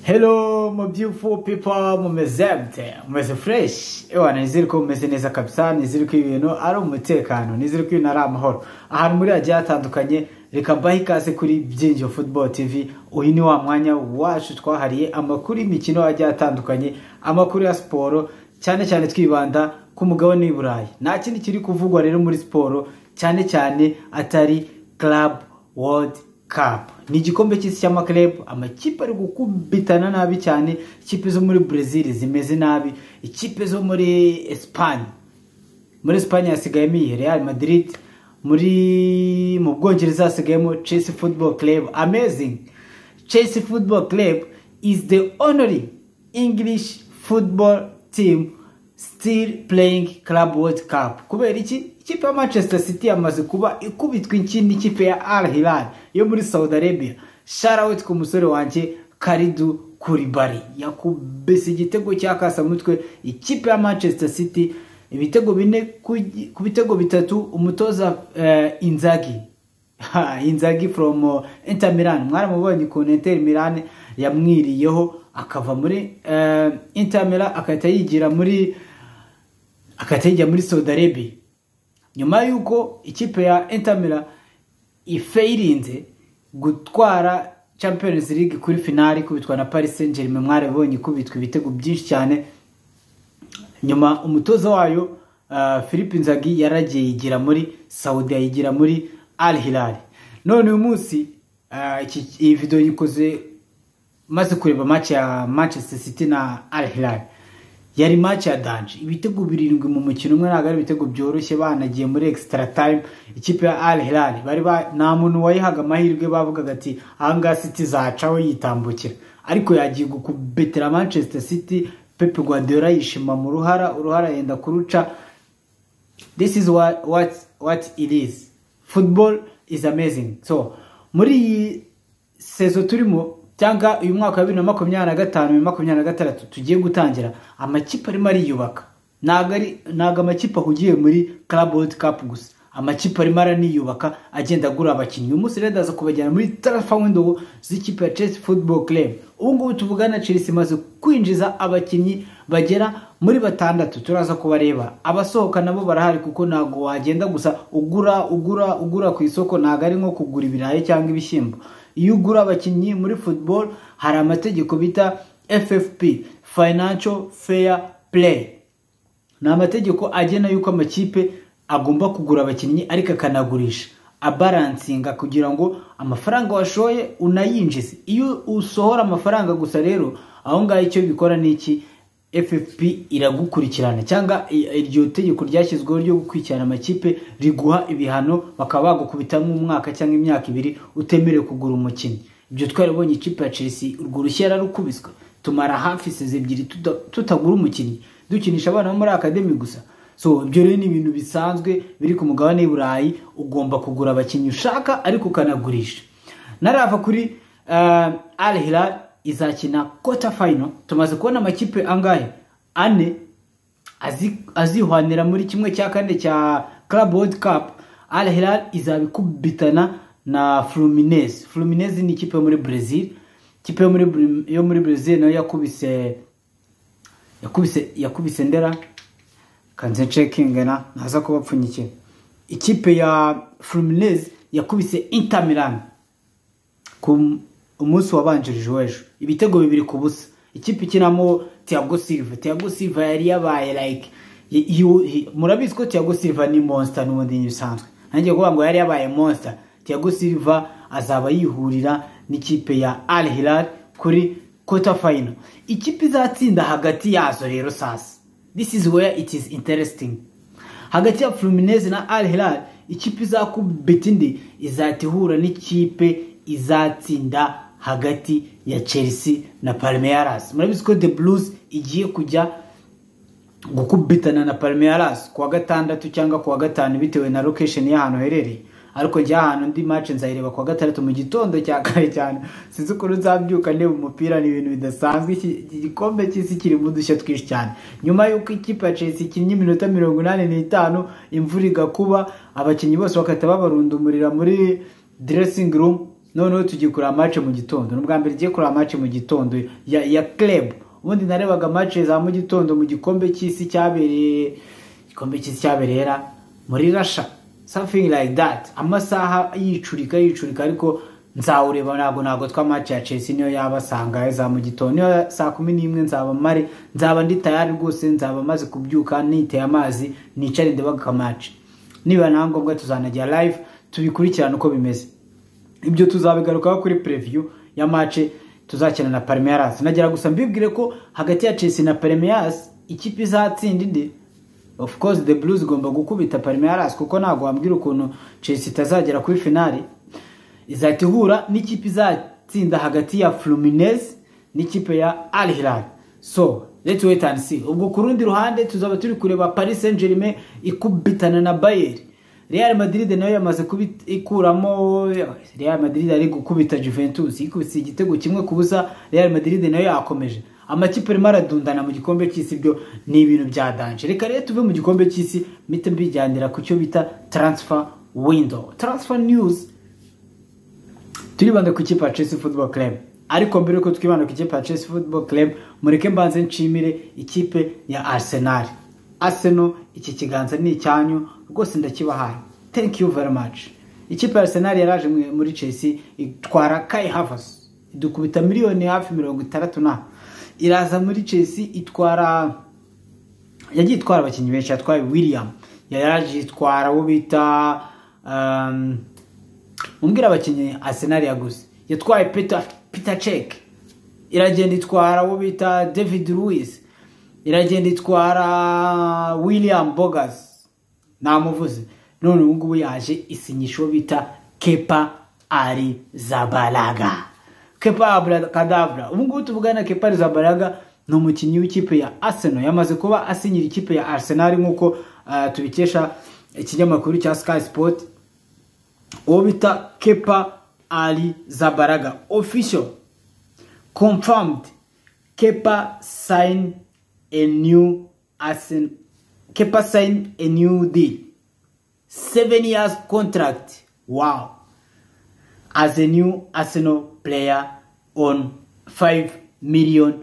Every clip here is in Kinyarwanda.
Hello my beautiful people, mumeze mute? Mumeze fresh? Ewa, nizere ko mumeze neza kabisa, nizere ko ibintu ari umutekano, nizere ko ibintu ari amahoro. Ahantu muri hagiye hatandukanye, reka mbahe ikaze kuri Byinjiro Football TV. Uyu ni wa mwanya wacu twahariye amakuru y'imikino agiye atandukanye, amakuru ya siporo, cyane cyane twibanda ku mugabane w'i Burayi. Nta kindi kiri kuvugwa rero muri siporo, cyane cyane atari Club World Cup. Ni igikombe cy'isi cy'ama club, amakipe ari gukubitana nabi cyane, ikipe zo muri Brazil zimeze nabi, ikipe zo muri Espagne. Muri Espagne hasigayemo iyi Real Madrid, muri mu Bwongereza hasigayemo Chelsea Football Club. Amazing. Chelsea Football Club is the only English football team still playing Club World Cup. Kubera iki? Ikipe ya Manchester City yamaze kuba ikubitwa inkindi ikipe ya Al Hilal yo muri Saudi Arabia. Shout out ku musore wanjye Kalidou Koulibaly. Yakubise igitego cya kasamutwe ikipe ya Manchester City, ibitego 4 ku bitego 3. Umutoza Inzaghi, Inzaghi from Inter Milan, mwaramubonye ukuntu Inter Milan yamwiriyeho akava muri Inter Milan akahita yigira muri Saudi Arabia, nyuma y'uko ikipe ya Inter Milan ifailinze gutwara Champions League kuri finale, ikubitwa na Paris Saint-Germain. Mwarabonye ikubitwa ibitego byinshi cyane. Nyuma umutoza wayo Philippe Inzaghi yaragiye yigira muri Saudi, yigira muri Al Hilal. None uyu munsi iyi video yikoze maze kureba match ya Manchester City na Al Hilal. Yari match ya danger, ibitego 7 mu mukino umwe ntabwo ari ibitego byoroshye. Banagiye muri extra time, ikipe ya Al Hilal bari ba nta muntu wayihaga amahirwe, bavugaga ati ahangaha City zacaho yitambukira, ariko yagiye gukubetera Manchester City. Pep Guardiola yishima mu ruhara, uruhara yenda kuruca. This is what it is. Football is amazing. So muri iyi saison turimo, cyangwa uyu mwaka wa 2025, 2026 tugiye gutangira, amakipe arimo ariyubaka. Ntabwo amakipe ahugiye muri Club World Cup gusa, amakipe arimo araniyubaka, agenda agura abakinnyi. Uyu munsi rero ndaza kubajyana muri transfer window z'ikipe ya Chelsea Football Club. Ubu ngubu tuvugana, Chelsea imaze kwinjiza abakinnyi bagera muri batandatu. Turaza kubareba, abasohoka nabo barahari, kuko ntabwo wagenda gusa ugura, ugura, ugura ku isoko. Ntabwo ari nko kugura ibirayi cyangwa ibishyimbo. Iyo ugura abakinnyi muri football, hari amategeko bita FFP, Financial Fair Play. Ni amategeko agena yuko amakipe agomba kugura abakinnyi ariko akanagurisha, abalancinga kugira ngo amafaranga washoye unayinjize. Iyo usohora amafaranga gusa rero, aho ngaho icyo bikora ni iki? FFP iragukurikirana, cyangwa iryo tegeko ryashyizweho ryo gukurikirana amakipe riguha ibihano, bakaba bagukubita nk'umwaka cyangwa imyaka 2 utemerewe kugura umukinnyi. Ibyo twarabonye, ikipe ya Chelsea urwo rushyi yararukubiswe, tumara hafi saison 2 tutagura umukinnyi, dukinisha abana bo muri academy gusa. So ibyo rero ni ibintu bisanzwe biri ku mugabane w'i Burayi, ugomba kugura abakinnyi ushaka ariko ukanagurisha. Narava kuri Al Hilal izakina quarter final. Tumaze kubona amakipe angahe? Ane azihwanira muri 1/4 cya Club World Cup. Al Hilal izabikubitana na Fluminense. Fluminense ni ikipe yo muri Brazil, ikipe yo muri Brazil nayo yakubise ndera kanze checking na naza kubapfunyikira. Ikipe ya Fluminense yakubise Inter Milan ku umunsi wabanjirije w'ejo ibitego 2-0. Ikipe ikinamo Thiago Silva. Thiago Silva yari yabaye like murabizi ko Thiago Silva ni monster n'ubundi bisanzwe, nanjye kuvuga ngo yari yabaye monster. Thiago Silva azaba yihurira n'ikipe ya Al Hilal kuri quarter final. Ikipe izatsinda hagati yazo rero sasa, this is where it is interesting, hagati ya Fluminense na Al Hilal, ikipe izakubita indi izahita ihura n'ikipe izatsinda hagati ya Chelsea na Palmeiras. Murabizi ko The Blues igiye kujya gukubitana na Palmeiras kuwa gatandatu cyangwa kuwa gatanu, bitewe na location y'ahantu herereye, ariko njya ahantu ndi match nzayireba kuwa gatandatu mu gitondo cya kare cyane. Sinzi ukuntu nzabyuka ndeba umupira, ni ibintu bidasanzwe. Iki gikombe cy'isi kirimo udushya twinshi cyane. Nyuma y'uko ikipe ya Chelsea ikinnye iminota 85, imvura igakuba, abakinnyi bose bagahita babarundumurira muri dressing room. Noneho tugiye kureba match mu gitondo. Ni ubwa mbere tugiye kureba match mu gitondo ya club. Ubundi narebaga match za mu gitondo mu gikombe cy'isi cyabereye, igikombe cy'isi cyabereye muri Russia, something like that, amasaha yicurika yicurika. Ariko nzawureba, ntabwo twa match ya Chelsea niyo yaba sanga za mu gitondo, niyo saa 11 nzaba mari, nzaba ndi tayari rwose, nzaba maze kubyuka niteye amazi, nicare ndebaga match. Niba nta ngombwa tuzanajya live tubikurikirana uko bimeze. Ibyo tuzabigarukaho kuri preview ya match tuzakina na Palmeiras. Nagira gusa mbibwire ko hagati ya Chelsea na Palmeiras ikipe izatsinda indi, of course the Blues igomba gukubita Palmeiras, kuko ntabwo wambwira ukuntu Chelsea itazagera kuri finale. Izahita ihura n'ikipe izatsinda hagati ya Fluminense n'ikipe ya Al Hilal. So let's wait and see. Ubwo ku rundi ruhande tuzaba turi kureba Paris Saint-Germain ikubitana na Bayern. Real Madrid nayo yamaze kubikuramo. Real Madrid ari gukubita Juventus, ikubise igitego 1-0. Real Madrid nayo yakomeje. Amakipe arimo aradundana mu gikombe cy'isi, byo ni ibintu bya danger. Reka rero tuve mu gikombe cy'isi mpite mbijyanira ku cyo bita transfer window, transfer news. Turibanda ku ikipe ya Chelsea Football Club. Ariko mbere yuko twibanda ku ikipe ya Chelsea Football Club, mureke mbanze nshimire ikipe ya Arsenal. Arsenal, iki kiganza ni icyanyu rwose, ndakibahaye, thank you very much. Ikipe ya Arsenal yaraje muri Chelsea itwara Kai Havertz, idukubita miliyoni hafi 60 na iraza muri Chelsea itwara, yagiye itwara abakinnyi benshi. Yatwaye William, yaraje itwara uwo bita umbwira abakinnyi Arsenal yaguze, yatwaye Peter Cech, iragenda itwara uwo bita David Luiz, iragenda itwara William Bogas namuvuze. None ubu ngubu yaje isinyisha uwo bita Kepa Arrizabalaga. Kepa Abracadabra. Ubu ngubu tuvugana Kepa Arrizabalaga ni umukinnyi w'ikipe ya Arsenal, yamaze kuba asinyira ikipe ya Arsenal nk'uko tubikesha ikinyamakuru cya Sky Sport. Uwo bita Kepa Arrizabalaga, official confirmed, Kepa sign a new Arsenal, Kepa sign a new deal, 7 years contract, wow, as a new Arsenal player on €5 million.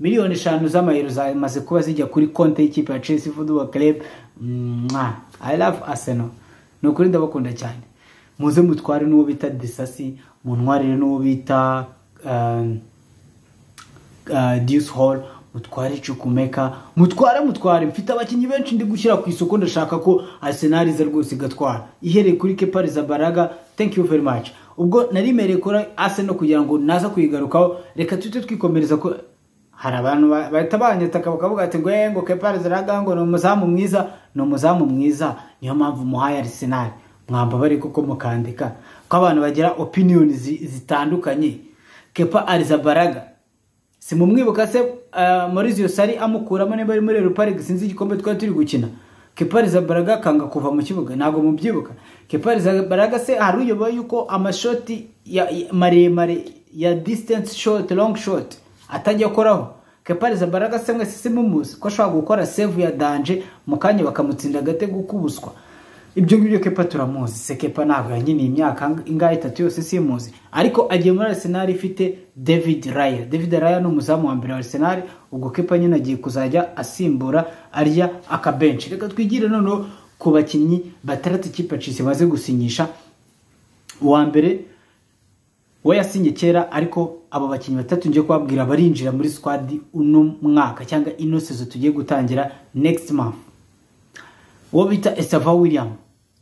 Miliyoni 5 z'amayero zamaze kuba zijya kuri konti y'ikipe ya Chelsea Football Club. Mwah. I love Arsenal, ni ukuri ndabakunda cyane. Muze mutware n'uwo bita Disasi, muntwarire n'uwo bita Dewsbury Hall, mutware Chukwuemeka, mutware, mutware. Mfite abakinnyi benshi ndi gushyira ku isoko. Ndashaka ko Arsenal iza rwose igatwara, ihereye kuri Kepa Arrizabalaga. Thank you very much. Ubwo narimereye kuri Arsenal kugira ngo naza kuyigarukaho. Reka tujye twikomereza ko hari abantu bahita banyataka bakavuga ati ngo ngo Kepa Arrizabalaga ngo ni umuzamu mwiza. Ni umuzamu mwiza, niyo mpamvu muhaye Arsenal. Mwamba bari kuko mukandika ko abantu bagira opinion zitandukanye. Kepa Arrizabalaga si mumwibuka se Maurizio Sarri amukuramo, niba ari muri Europa League, sinzi igikombe twari turi gukina, Kepa Arrizabalaga akanga kuva mu kibuga? Ntabwo mubyibuka? Kepa Arrizabalaga se hari uyoboye yuko amashoti ya maremare ya distance shot, long shot atajya akoraho? Kepa Arrizabalaga se mwese si mumuzi ko ashobora gukora save ya danger mu kanya bakamutsinda agatego k'ubuswa? Ibyo ngibyo Kepa turamuzi. Se Kepa ntabwo yanyiniye imyaka ingahe, 3 yose simuzi? Ariko agiye muri Arsenal ifite David Raya. David Raya ni umuzamu wa mbere wa Arsenal. Ubwo Kepa nyine agiye kuzajya asimbura arya akabenshi. Reka twigire noneho ku bakinnyi batandatu ikipe ya Chelsea imaze gusinyisha. Uwa mbere we yasinye kera, ariko abo bakinnyi batatu ngiye kubabwira barinjira muri squad uno mwaka cyangwa ino season tugiye gutangira next month. Uwo bita Estevao William,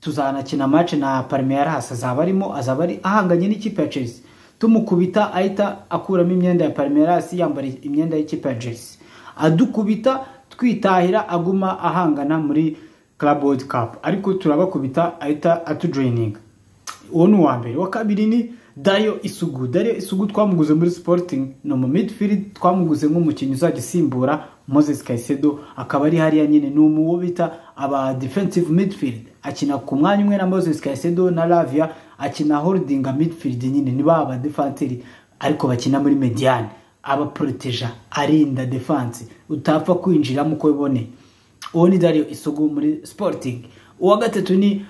tuzanakina match na Palmeiras, azaba arimo, azaba ari ahanganye n'ikipe ya Chelsea. Tumukubita ahita akuramo imyenda ya Palmeiras yambara imyenda y'ikipe ya Chelsea, adukubita twitahira, aguma ahangana muri Club World Cup, ariko turabakubita ahita atujoininga. Uwo ni uwa mbere. Uwa kabiri ni Dario Isugu. Dario Isugu twamuguze muri Sporting, ni mu midfield, twamuguze nk'umukinnyi uzajya usimbura Moses Caicedo, akaba ari hariya nyine, ni umuwo bita aba defensive midfield, akina ku mwanya umwe na Moses Caicedo na Lavia, akina holding midfield nyine, ni ba defenseur ariko bakina muri médiane, aba proteja, arinda defense, utapfa kwinjiramo uko ubone. Uwo ni Dario Isugu muri Sporting. Uwa gatatu ni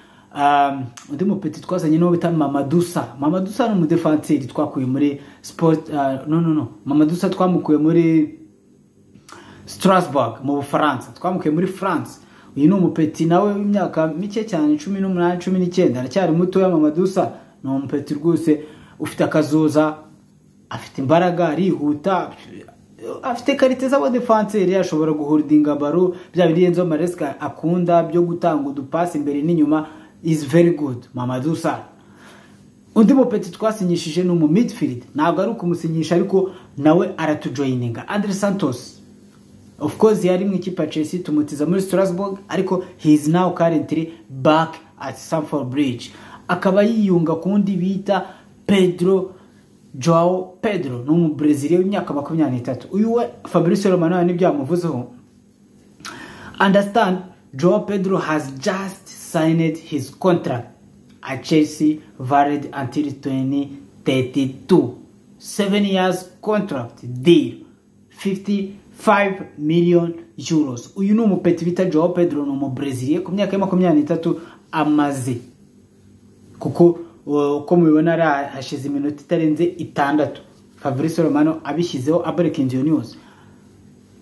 Undi mupeti twazanye n'uwo bita Mamadou Sarr. Mamadou Sarr ni umudefanseri twakuye muri Sport, no, Mamadou Sarr twamukuye muri Strasbourg mu Bufaransa, twamukuye muri France. Uyu ni umupeti nawe w'imyaka mike cyane, 18, 19, aracyari mutoya. Mamadou Sarr ni umupeti rwose ufite akazoza, afite imbaraga, arihuta, afite qualité z'abadefanseri, ashobora guholdinga ballon, bya bindi Enzo Maresca akunda byo gutanga udupasi imbere n'inyuma, is very good Mamadou Sarr. Undi mupeti twasinyishije ni umu midfield, ntabwo ari ukumusinyisha ariko nawe aratujoyininga, Andre Santos. Of course yari mu ikipe ya Chelsea, tumutiza muri Strasbourg, ariko he is now currently back at Stamford Bridge, akaba yiyunga kundi bita Pedro, Joao Pedro, ni umubreziliya w'imyaka 23. Uyu we Fabrice Romano nibyo yamuvuzeho: "Understand Joao Pedro has just signed his contract at Chelsea, valid until 2032, 7 years contract deal, €55 million." Uyu ni umupeti bita Joao Pedro, ni umubreziliya ku myaka ya 23 amaze, kuko uko mubibona hashize iminota itarenze 6 Fabrice Romano abishyizeho abreakinze iyo news.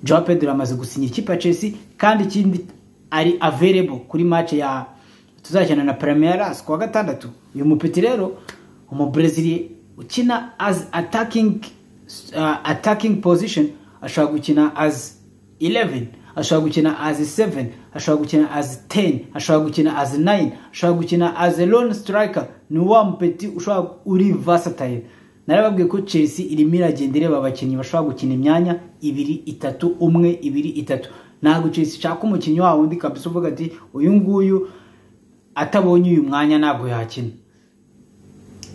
Joao Pedro amaze gusinya ikipe ya Chelsea, kandi ikindi ari available kuri match ya tuzakina na Palmeiras kuwa gatandatu. Uyu mupeti rero, umubreziliya ukina as attacking position, ashobora gukina as 11, ashobora gukina as 7, ashobora gukina as 10, ashobora gukina as 9, ashobora gukina as a lone striker. Ni wa mupeti ushobora, uri versatile. Narababwiye ko Chelsea irimo iragenda ireba abakinnyi bashobora gukina imyanya ibiri, itatu, umwe, ibiri, itatu. Ntabwo Chelsea ishaka umukinnyi wa wundi kabisa uvuga ati uyu nguyu atabonye uyu mwanya ntabwo yakina.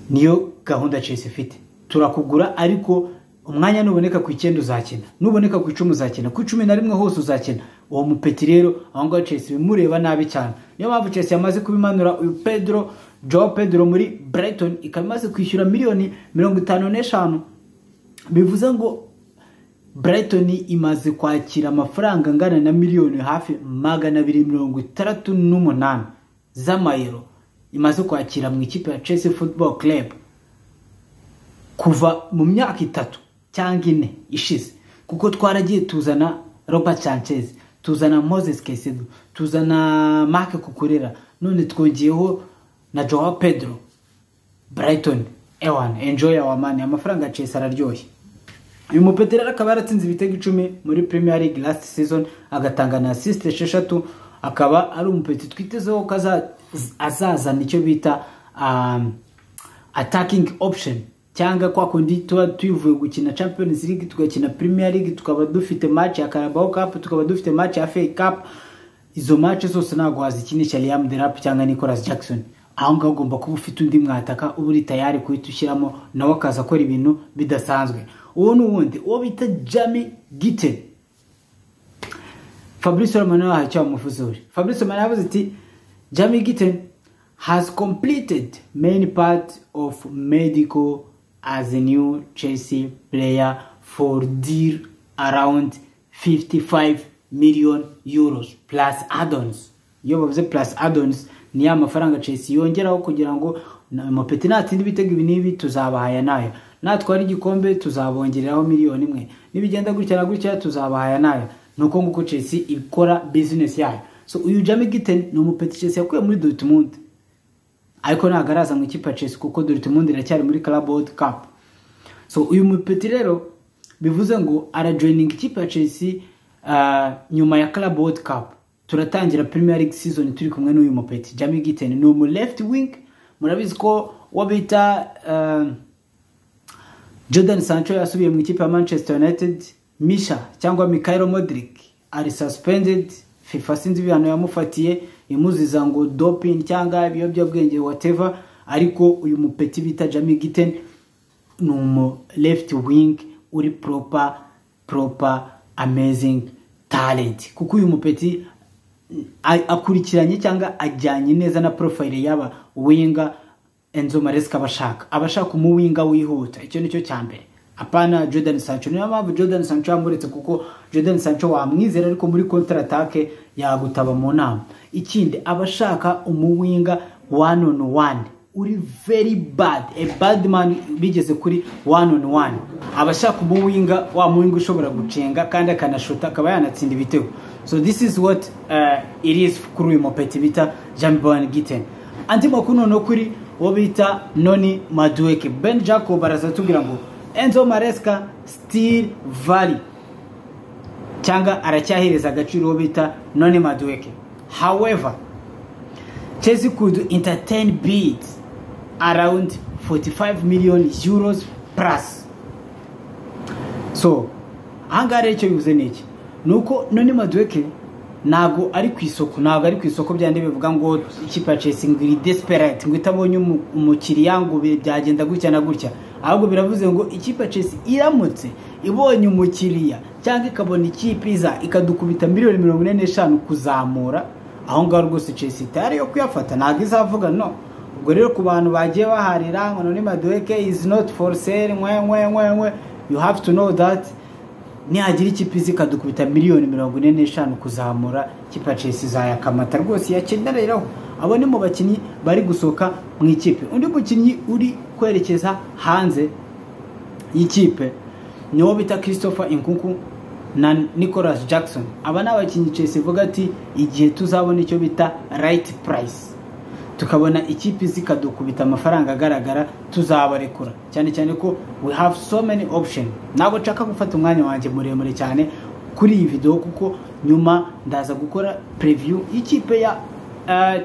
Niyo gahunda Chelsea ifite: turakugura ariko umwanya nuboneka ku 9 uzakina, nuboneka ku 10 uzakina, ku 11 hose uzakina. Uwo mupeti rero aho ngaho Chelsea bimureba nabi cyane. Niyo mpamvu Chelsea yamaze kubimanura uyu Pedro, Joao Pedro, muri Brighton, ikaba imaze kwishyura miliyoni 55. Bivuze ngo Brighton imaze kwakira amafaranga angana na miliyoni hafi 268 z'amayero imaze kwakira mu ikipe ya Chelsea Football Club kuva mu myaka 3 cyangwa 4 ishize, kuko twaragiye tuzana Robert Sanchez, tuzana Moses Caicedo, tuzana Marc Cucurella, none twongeyeho na Joao Pedro. Brighton, ewan, enjoy our money, amafaranga ya Chelsea araryoshye. Uyu mupeti rero akaba yaratsinze ibitego 10 muri Premier League last season, agatanga na assist 6, akaba ari umupeti twitezeho ko azazana icyo bita attacking option, cyangwa kwa kundi tuba tuvuye gukina Champions League, tugakina Premier League, tukaba dufite match ya Carabao Cup, tukaba dufite match ya FA Cup. Izo match zose ntabwo wazikinisha Liam Delap cyangwa Nicolas Jackson. Aho ngaho ugomba kuba ufite undi mwataka uba uri tayari kuhita ushyiramo, nawe akaza akora ibintu bidasanzwe. Uwo ni uwundi, uwo bita Jamie Gittens. Fabrice Romano yahaye icyo bamuvuzeho. Fabrice Romano yavuze ati: "Jamie Gittens has completed main part of medical as a new Chelsea player for deal around €55 million plus add-ons." Iyo bavuze plus add-ons, ni ya mafaranga Chelsea yongeraho kugira ngo mupeti natsinda ibitego ibi n'ibi tuzabahaya nayo, natwara igikombe tuzabongereraho miliyoni 1, nibigenda gutya na gutya tuzabahaya nayo. Nuko nguko Chelsea ikora business yayo. So uyu Jamie Gittens ni umupeti Chelsea yakuye muri Dortmund, ariko ntabwo araza mu ikipe ya Chelsea kuko Dortmund iracyari muri Club World Cup. So uyu mupeti rero bivuze ngo arajoininga ikipe ya Chelsea nyuma ya Club World Cup. Turatangira Premier League season turi kumwe n'uyu mupeti Jamie Gittens. Ni umu left wing. Murabizi ko uwo bita Jordan Sancho yasubiye mu ikipe ya Manchester United, Misha cyangwa Mykhailo Mudryk ari suspended, FIFA sinzi ibihano yamufatiye imuziza ngo doping cyangwa ibiyobyabwenge, whatever. Ariko uyu mupeti bita Jamie Gittens ni umu left wing uri proper, proper amazing talent, kuko uyu mupeti akurikiranye cyangwa ajyanye neza na profile y'aba winger Enzo Maresca abashaka. Abashaka umuwinga wihuta, icyo nicyo cya mbere, apana Jordan Sancho. Niyo mpamvu Jordan Sancho yamuretse, kuko Jordan Sancho wamwizera ariko muri counter attack yagutaba mu nama. Ikindi, abashaka umuwinga One on one uri very bad, a bad man. Bigeze kuri one on one, abashaka umuwinger, wa muwinger ushobora gucenga kandi akanashuta, akaba yanatsinda ibitego. So this is what it is kuri uyu mupeti bita Jamie Bynoe-Gittens. Andi makuru noneho kuri uwo bita Noni Madueke, Ben Jacob araza atubwira ngo Enzo Maresca still value cyangwa aracyahereza agaciro uwo bita Noni Madueke. However, Chelsea could entertain bids around €45 million plus. So ahangaha rero icyo bivuze ni iki? Ni uko Noni Madueke ntabwo ari ku isoko, ntabwo ari ku isoko byandi bivuga ngo ikipe ya Chelsea ngo iri desperate, ngo itabonye umukiriya ngo byagenda gutya na gutya. Ahubwo biravuze ngo ikipe ya Chelsea iramutse ibonye umukiriya cyangwa ikabona ikipe iza ikadukubita miliyoni 45 kuzamura, aho ngaho rwose Chelsea itari yo kuyafata, ntabwo izavuga no. Ubwo rero ku bantu bagiye baharira ngo Noni Madueke is not for sale, nkwe nkwe nkwe nkwe, you have to know that nihagira ikipe iza ikadukubita miliyoni 45 kuzamura, ikipe ya Chelsea izayakamata rwose yakenereraho. Abo ni mu bakinnyi bari gusohoka mu ikipe. Undi mukinnyi uri kwerekeza hanze y'ikipe ni uwo bita Christopher Nkunku na Nicholas Jackson. Aba ni abakinnyi Chelsea ivuga ati igihe tuzabona icyo bita right price, tukabona ikipe zikadukubita amafaranga agaragara, tuzabarekura, cyane cyane ko we have so many options. Ntabwo nshaka gufata umwanya wanjye muremure cyane kuri iyi video, kuko nyuma ndaza gukora preview y'ikipe ya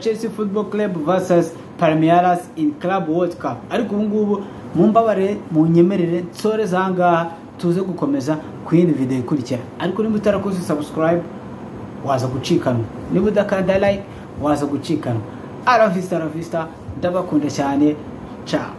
Chelsea Football Club versus Palmeiras in Club World Cup. Ariko ubu ngubu mumbabare, munyemerere nsoreze aha ngaha, tuze gukomeza ku yindi video ikurikira. Ariko niba utarakoze subscribe waza gucikanwa, niba udakanda like waza gucikanwa. Aravista, aravista, ndabakunda cyane, ciao.